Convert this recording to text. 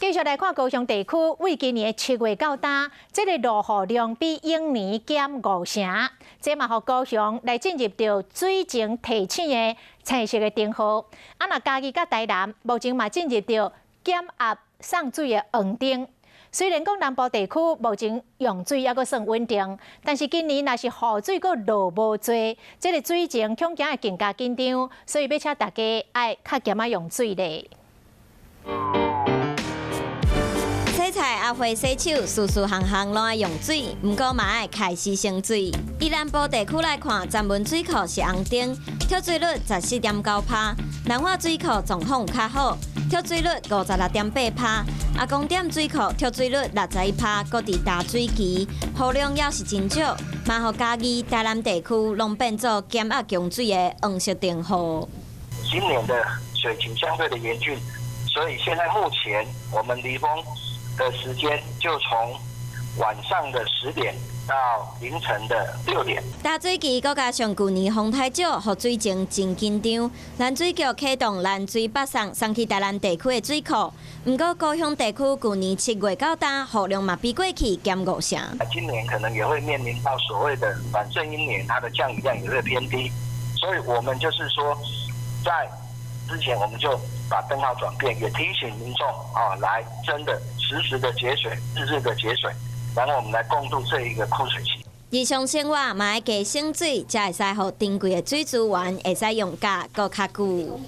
繼續來看高雄地區，為今年7月到今，這个落雨量比往年減五成，這嘛予高雄來進入著水情提醒的青色的燈號。啊，若嘉義佮台南，目前嘛進入著減壓送水的黃燈。雖然講南部地區目前用水猶閣算穩定，但是今年若是雨水閣落無濟，這个水情恐驚會更加緊張，所以欲請大家愛較儉仔用水咧。洗菜、阿花洗手，事事項項攏愛用水，毋過嘛愛開始省水。以南部地區來看，三門水庫是紅燈，蓄水率14.9趴；南化水庫狀況較好，蓄水率56.8趴。阿公店水庫蓄水率61趴，閣佇大水期，雨量猶是真少，嘛予嘉義、台南地區攏變做減壓供水的黃色燈號。今年的水情相對的嚴峻，所以現在目前我們離峰的時間就從晚上的10點到凌晨的6點。大水期，閣加上舊年風太少，予水情真緊張。南水局啟動南水北送，送去台南地區的水庫。毋過高雄地區舊年7月到今，雨量嘛比過去減五成。今年可能也會面臨到所謂的反聖嬰年，它的降雨量也會偏低，所以我們就是說，在之前我們就把燈號轉變，也提醒民眾啊，來真的時時的節水，日日的節水，然後我們來共度這一個枯水期。日常生活嘛愛加省水，才會使予珍貴的水資源會使用甲閣較久。